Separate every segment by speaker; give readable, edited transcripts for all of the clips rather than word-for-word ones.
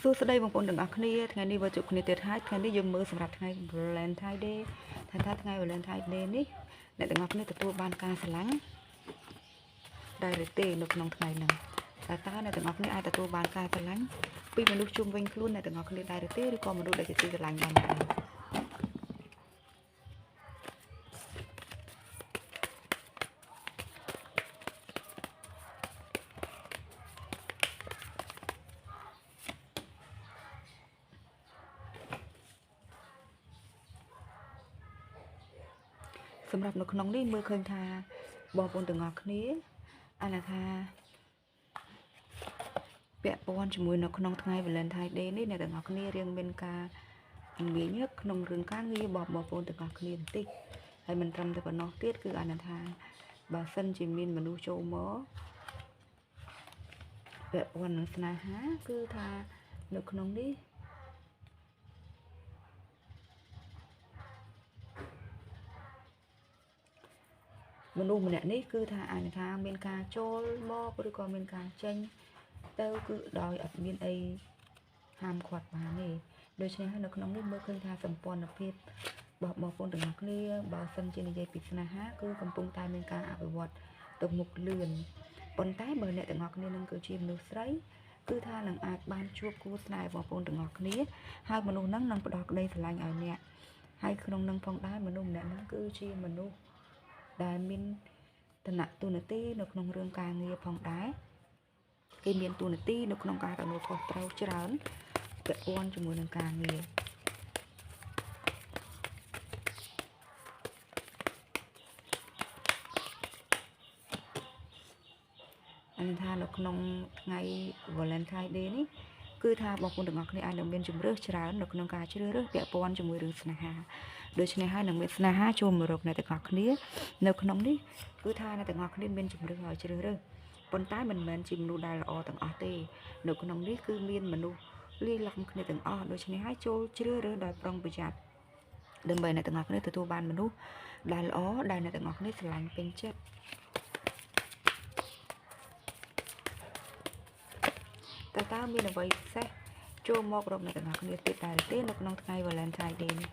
Speaker 1: សួស្តីបងប្អូនទាំងអស់គ្នាថ្ងៃនេះវិលជួបគ្នាទៀតហើយថ្ងៃនេះយើងមើលសម្រាប់ថ្ងៃ Valentine Day ថាថ្ងៃ Valentine Day នេះអ្នកទាំងអស់គ្នាទទួលបានការស្រឡាញ់ដែរឬទេនៅក្នុងថ្ងៃហ្នឹងតើអ្នកទាំងអស់គ្នាអាចទទួលបានការស្រឡាញ់ពីមនុស្សជុំវិញខ្លួនអ្នកទាំងអស់គ្នាដែរឬទេឬក៏មនុស្សដែលជាទីស្រឡាញ់របស់អ្នកឯងសម្រាប់នៅក្នុងនេះមើលឃើញថាបងប្អូនទាំងអស់គ្នាអានថាពាក់ព័ន្ធជាមួយនៅក្នុងថ្ងៃ Valentine Day នេះអ្នកទាំងអស់គ្នារៀងមានការងាយញឹកក្នុងរឿងការងាររបស់បងប្អូនទាំងអស់គ្នាបន្តិចហើយមិនត្រឹមតែប៉ុណ្ណោះទៀតគឺអានថាបើសិនជាមានមនុស្សចូលមកពាក់ព័ន្ធនឹងស្នេហាគឺថានៅក្នុងនេះមនុស្សម្នាក់នេះគឺថាអាចថាមានការចូលមកឬក៏មានការចេញទៅគឺដោយអត់មានអីហាមឃាត់បានទេដូច្នេះហើយនៅក្នុងនេះមើលឃើញថាសម្ព័ន្ធភាពរបស់បងប្អូនទាំងអស់គ្នាបើសិនជានិយាយពីស្នេហាគឺកំពុងតែមានការអភិវឌ្ឍទៅមុខលឿនប៉ុន្តែបើអ្នកទាំងអស់គ្នានឹងគឺជាមនុស្សស្រីគឺថានឹងអាចបានជួបគូស្នេហ៍បងប្អូនទាំងអស់គ្នាហើយមនុស្សហ្នឹងនឹងផ្ដល់ក្តីស្រឡាញ់ឲ្យអ្នកហើយក្នុងនឹងផងដែរមនុស្សម្នាក់ហ្នឹងគឺជាមនុស្សដែលមានឋានៈតួនាទីនៅក្នុងរឿងការងារផងដែរគេមានតួនាទីនៅក្នុងការទទួលខុសត្រូវច្រើនពាក់ព័ន្ធជាមួយនឹងការងារអញ្ចឹងថានៅក្នុងថ្ងៃ Valentine Day នេះគឺថាបងប្អូនទាំងអស់គ្នាអាចនឹងមានជំរើសច្រើននៅក្នុងការជ្រើសរើសពាក់ព័ន្ធជាមួយរឿងស្នេហាដូច្នេះហើយនឹងមានស្នេហាចូលមករកអ្នកទាំងអស់គ្នានៅក្នុងនេះគឺថាអ្នកទាំងអស់គ្នាមានជំរើសឲ្យជ្រើសរើសប៉ុន្តែមិនមែនជាមនុស្សដែលល្អទាំងអស់ទេនៅក្នុងនេះគឺមានមនុស្សលាយឡំគ្នាទាំងអស់ដូច្នេះហើយចូលជ្រើសរើសដោយប្រុងប្រយ័ត្នដើម្បីអ្នកទាំងអស់គ្នាទទួលបានមនុស្សដែលល្អដែលអ្នកទាំងអស់គ្នាស្រឡាញ់ពេញចិត្តតើមានអ្វីពិសេសចូលមករកអ្នកទាំងអស់គ្នាទៀតដែរទេនៅក្នុងថ្ងៃ Valentine Day នេះ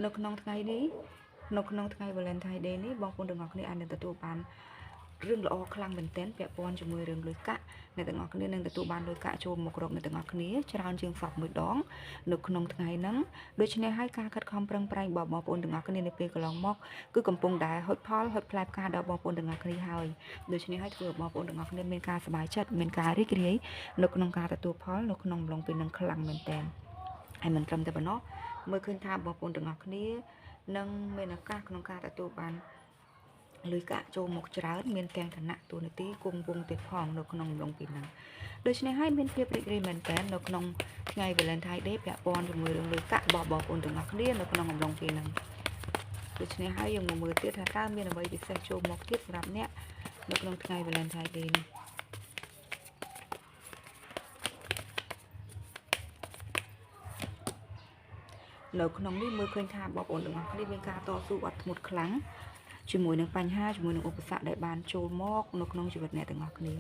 Speaker 1: នៅក្នុងថ្ងៃនេះនៅក្នុងថ្ងៃ Valentine Day នេះបងប្អូនទាំងអស់គ្នាអាចនឹងទទួលបានរឿងល្អខ្លាំងមែនទែនពាក់ព័ន្ធជាមួយរឿងលុយកាក់អ្នកទាំងអស់គ្នានឹងទទួលបានលុយកាក់ចូលមករកអ្នកទាំងអស់គ្នាច្រើនជាងសពមួយដងនៅក្នុងថ្ងៃហ្នឹងដូច្នេះហើយការខិតខំប្រឹងប្រែងរបស់បងប្អូនទាំងអស់គ្នានៅពេលកន្លងមកគឺកំពុងតែហុចផលហុចផ្លែផ្កាដល់បងប្អូនទាំងអស់គ្នាហើយដូច្នេះហើយធ្វើឲ្យបងប្អូនទាំងអស់គ្នាមានការសប្បាយចិត្តមានការរីករាយនៅក្នុងការទទួលផលនៅក្នុងអំឡុងពេលហ្នឹងខ្លាំងមែនទែនហើយមិនត្រឹមតែប៉ុណ្ណោះមើលឃើញថាបងប្អូនទាំងអស់គ្នានឹងមានឱកាសក្នុងការទទួលបានលុយកាក់ចូលមកច្រើនមានទាំងឋានៈតួនាទីគង់វង្សទៀតផងនៅក្នុងអំឡុងពេលហ្នឹងដូច្នេះហើយមានភាពរីករាយមែនទែននៅក្នុងថ្ងៃ Valentine Day ពាក់ព័ន្ធជាមួយរឿងលុយកាក់របស់បងប្អូនទាំងអស់គ្នានៅក្នុងអំឡុងពេលហ្នឹងដូច្នេះហើយយើងមកមើលទៀតថាតើមានអ្វីពិសេសចូលមកទៀតសម្រាប់អ្នកនៅក្នុងថ្ងៃ Valentine Day នេះនៅក្នុងនេះមើលឃើញថាបងប្អូនទាំងអស់គ្នាមានការតស៊ូអត់ធ្មត់ខ្លាំងជាមួយនឹងបញ្ហាជាមួយនឹងឧបសគ្គដែលបានចូលមកនៅក្នុងជីវិតអ្នកទាំងអស់គ្នា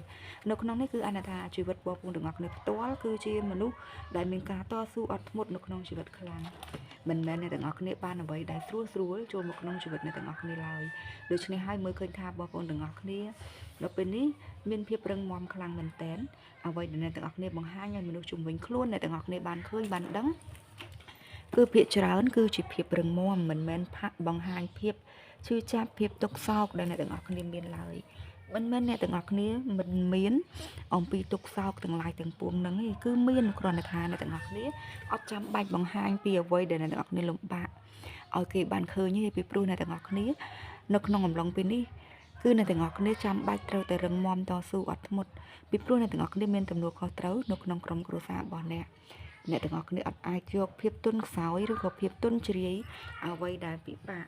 Speaker 1: នៅក្នុងនេះគឺអានថាជីវិតបងប្អូនទាំងអស់គ្នាផ្ទាល់គឺជាមនុស្សដែលមានការតស៊ូអត់ធ្មត់នៅក្នុងជីវិតខ្លាំងមិនមែនអ្នកទាំងអស់គ្នាបានអ្វីដែលស្រួលស្រួលចូលមកក្នុងជីវិតអ្នកទាំងអស់គ្នាឡើយដូច្នេះហើយមើលឃើញថាបងប្អូនទាំងអស់គ្នាដល់ពេលនេះមានភាពរឹងមាំខ្លាំងមែនទែនអ្វីដែលអ្នកទាំងអស់គ្នាបង្ហាញឲ្យមនុស្សជុំវិញខ្លួនអ្នកទាំងអស់គ្នាបានឃើញបានដឹងគឺភាគច្រើនគឺជាភាពរឹងមាំមិនមែនបង្ហាញភាពឈឺចាប់ភាពទុក្ខសោកដែលអ្នកទាំងអស់គ្នាមានឡើយមិនមែនអ្នកទាំងអស់គ្នាមិនមានអំពីទុក្ខសោកទាំងឡាយទាំងពួងហ្នឹងទេគឺមានគ្រាន់តែថាអ្នកទាំងអស់គ្នាអត់ចាំបាច់បង្ហាញពីអ្វីដែលអ្នកទាំងអស់គ្នាលំបាកឲ្យគេបានឃើញទេពីព្រោះអ្នកទាំងអស់គ្នានៅក្នុងអំឡុងពេលនេះគឺអ្នកទាំងអស់គ្នាចាំបាច់ត្រូវតែរឹងមាំតស៊ូអត់ធ្មត់ពីព្រោះអ្នកទាំងអស់គ្នាមានទំនួលខុសត្រូវនៅក្នុងក្រុមគ្រួសាររបស់អ្នកអ្នកទាំងអស់គ្នាអត់អាចយកភាពទន់ខ្សោយឬក៏ភាពទន់ជ្រាយអ្វីដែលពិបាក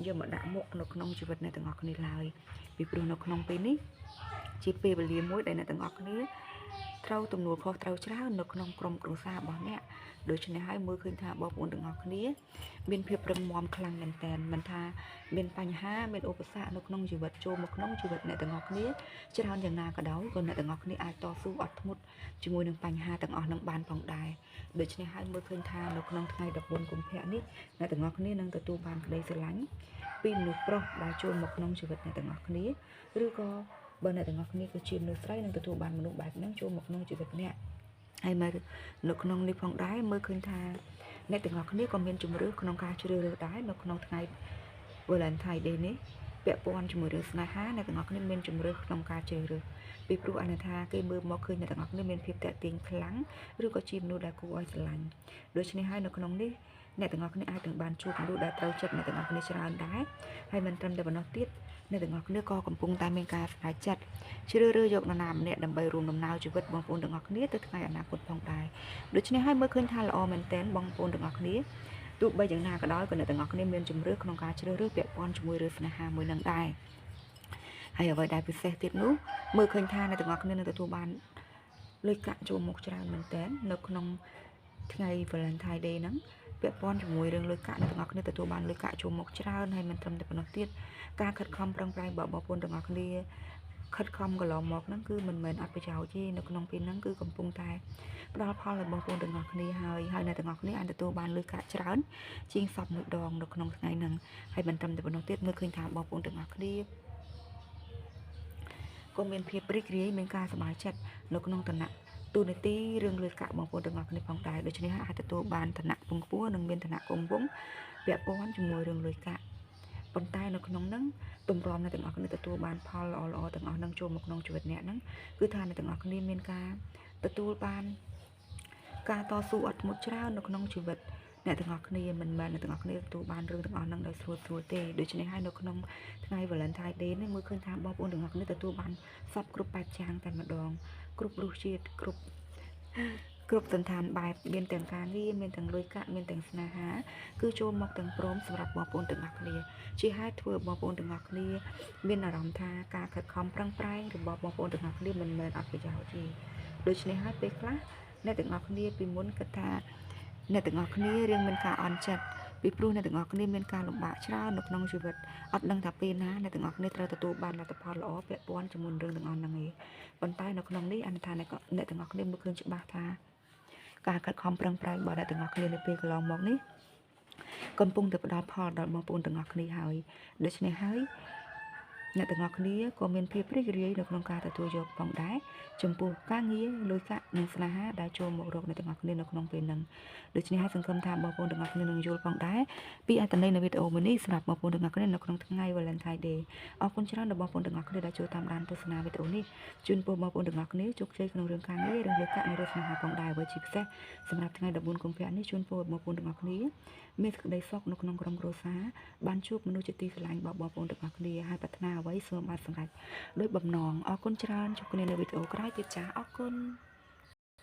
Speaker 1: យកមកដាក់មុខនៅក្នុងជីវិតអ្នកទាំងអស់គ្នាឡើយពីព្រោះនៅក្នុងពេលនេះជាពេលវេលាមួយដែលអ្នកទាំងអស់គ្នា ត្រូវទំនួលខុសត្រូវច្រើននៅក្នុងក្រុមគ្រួសាររបស់អ្នកដូច្នេះហើយមើលឃើញថាបងប្អូនទាំងអស់គ្នាមានភាពរឹងមាំខ្លាំងមែនទែនមិនថាមានបញ្ហាមានឧបសគ្គនៅក្នុងជីវិតចូលមកក្នុងជីវិតអ្នកទាំងអស់គ្នាច្រើនយ៉ាងណាក៏ដោយក៏អ្នកទាំងអស់គ្នាអាចតស៊ូអត់ធ្មត់ជាមួយនឹងបញ្ហាទាំងអស់នឹងបានផងដែរដូច្នេះហើយមើលឃើញថានៅក្នុងថ្ងៃ14កុម្ភៈនេះអ្នកទាំងអស់គ្នានឹងទទួលបានក្តីស្រឡាញ់ពីមនុស្សប្រុសដែលចូលមកក្នុងជីវិតអ្នកទាំងអស់គ្នាឬក៏បើអ្នកទាំងអស់គ្នាគឺជាមនុស្សស្រីនឹងទទួលបានមនុស្សបែបហ្នឹងចូលមកក្នុងជីវិតអ្នកហើយមកនៅក្នុងនេះផងដែរមើលឃើញថាអ្នកទាំងអស់គ្នាក៏មានជំរឿក្នុងការជ្រើសរើសដែរនៅក្នុងថ្ងៃ Valentine Day នេះពាក់ព័ន្ធជាមួយរឿងស្នេហាអ្នកទាំងអស់គ្នាមានជំរឿក្នុងការជ្រើសរើសពីព្រោះអានថាគេមើលមកឃើញអ្នកទាំងអស់គ្នាមានភាពតាក់ទាញខ្លាំងឬក៏ជាមនុស្សដែលគួរឲ្យស្រឡាញ់ដូច្នេះហើយនៅក្នុងនេះអ្នកទាំងអស់គ្នាអាចនឹងបានជួបមនុស្សដែលត្រូវចិត្តអ្នកទាំងអស់គ្នាច្រើនដែរហើយមិនត្រឹមតែប៉ុណ្ណោះទៀតអ្នកទាំងអស់គ្នាក៏កំពុងតែមានការសម្រេចចិត្តជ្រើសរើសយកនរណាម្នាក់ដើម្បីរួមដំណើរជីវិតបងប្អូនទាំងអស់គ្នាទៅថ្ងៃអនាគតផងដែរដូច្នេះហើយមើលឃើញថាល្អមែនទែនបងប្អូនទាំងអស់គ្នាទោះបីយ៉ាងណាក៏ដោយក៏អ្នកទាំងអស់គ្នាមានជំរឿក្នុងការជ្រើសរើសពាក់ព័ន្ធជាមួយរឿងស្នេហាមួយនឹងដែរហើយអ្វីដែលពិសេសទៀតនោះមើលឃើញថាអ្នកទាំងអស់គ្នានឹងទទួលបានលុយកាក់ចូលមកច្រើនមែនទែននៅក្នុងថ្ងៃ Valentine Day ហ្នឹងពាក់ព័ន្ធជាមួយរឿងលុយកាក់អ្នកទាំងអស់គ្នាទទួលបានលុយកាក់ចូលមកច្រើនហើយមិនត្រឹមតែប៉ុណ្ណោះទៀតការខិតខំប្រឹងប្រែងរបស់បងប្អូនទាំងអស់គ្នាខិតខំកន្លងមកហ្នឹងគឺមិនមែនអត់ប្រយោជន៍ទេនៅក្នុងពេលហ្នឹងគឺកំពុងតែផ្ដល់ផលឲ្យបងប្អូនទាំងអស់គ្នាហើយហើយអ្នកទាំងអស់គ្នាអាចទទួលបានលុយកាក់ច្រើនជាងសពមួយដងនៅក្នុងថ្ងៃហ្នឹងហើយមិនត្រឹមតែប៉ុណ្ណោះទៀតមើលឃើញថាបងប្អូនទាំងអស់គ្នាក៏មានភាពរីករាយមានការសប្បាយចិត្តនៅក្នុងឋានៈទូនាទីរឿងលុយកាក់បងប្អូនទាំងអស់គ្នាផងដែរដូច្នេះអាចទទួលបានឋានៈពងខ្ពស់និងមានឋានៈគង់វង្សពាក់ព័ន្ធជាមួយរឿងលុយកាក់ប៉ុន្តែនៅក្នុងហ្នឹងទម្រាំអ្នកទាំងអស់គ្នាទទួលបានផលល្អល្អទាំងអស់ហ្នឹងចូលមកក្នុងជីវិតអ្នកហ្នឹងគឺថាអ្នកទាំងអស់គ្នាមានការទទួលបានការតស៊ូអត់ធ្មត់ច្រើននៅក្នុងជីវិតអ្នកទាំងអស់គ្នាមិនមែនអ្នកទាំងអស់គ្នាទទួលបានរឿងទាំងអស់ហ្នឹងដោយស្រួលស្រួលទេដូច្នេះហើយនៅក្នុងថ្ងៃ Valentine Day នេះមើលឃើញថាបងប្អូនទាំងអស់គ្នាទទួលបានសពគ្រប់បែបយ៉ាងតែម្ដងគ្រប់រសជាតិគ្រប់គ្រប់សន្តានបែបមានទាំងការងារមានទាំងលុយកាក់មានទាំងស្នេហាគឺចូលមកទាំងព្រមសម្រាប់បងប្អូនទាំងអស់គ្នាជាហេតុធ្វើបងប្អូនទាំងអស់គ្នាមានអារម្មណ៍ថាការខិតខំប្រឹងប្រែងរបស់បងប្អូនទាំងអស់គ្នាមិនមែនអត់ប្រយោជន៍ទេដូច្នេះហើយពេលខ្លះអ្នកទាំងអស់គ្នាពីមុនគិតថាអ្នកទាំងអស់គ្នារៀងមានការអន់ចិត្តពីព្រោះអ្នកទាំងអស់គ្នាមានការលំបាកច្រើននៅក្នុងជីវិតអត់ដឹងថាពេលណាអ្នកទាំងអស់គ្នាត្រូវទទួលបានលទ្ធផលល្អពាក់ព័ន្ធជាមួយរឿងទាំងអស់ហ្នឹងឯងប៉ុន្តែនៅក្នុងនេះអនុថាអ្នកទាំងអស់គ្នាមើលឃើញច្បាស់ថាការខិតខំប្រឹងប្រែងរបស់អ្នកទាំងអស់គ្នានៅពេលកន្លងមកនេះកំពុងតែផ្ដល់ផលដល់បងប្អូនទាំងអស់គ្នាហើយដូច្នេះហើយអ្នកទាំងអស់គ្នាក៏មានភាពរីករាយនៅក្នុងការទទួលយកផងដែរចំពោះការងារលុយកាក់និងស្នេហាដែលចូលមករកអ្នកទាំងអស់គ្នានៅក្នុងពេលហ្នឹងដូច្នេះហើយសង្ឃឹមថាបងប្អូនទាំងអស់គ្នានឹងយល់ផងដែរពីអត្ថន័យនៃវីដេអូមួយនេះសម្រាប់បងប្អូនទាំងអស់គ្នានៅក្នុងថ្ងៃ Valentine Day អរគុណច្រើនដល់បងប្អូនទាំងអស់គ្នាដែលចូលតាមដានទស្សនាវីដេអូនេះជូនពរបងប្អូនទាំងអស់គ្នាជោគជ័យក្នុងរឿងការងាររឿងលុយកាក់និងរឿងស្នេហាផងដែរអ្វីជាពិសេសសម្រាប់ថ្ងៃ14កុម្ភៈនេះជូនពរបងប្អូនទាំងអស់គ្នាមានសេចក្តីសុខនៅក្នុងក្រុមគ្រួសារបានជួបមនុស្សជាទីស្រឡាញ់របស់បងប្អូនទាំងអស់គ្នាហើយប្រាថ្នាអ្វីសូមបានសម្រេចដោយបំណងអរគុណច្រើនជួបគ្នានៅវីដេអូក្រោយទៀតចា៎អរគុណ។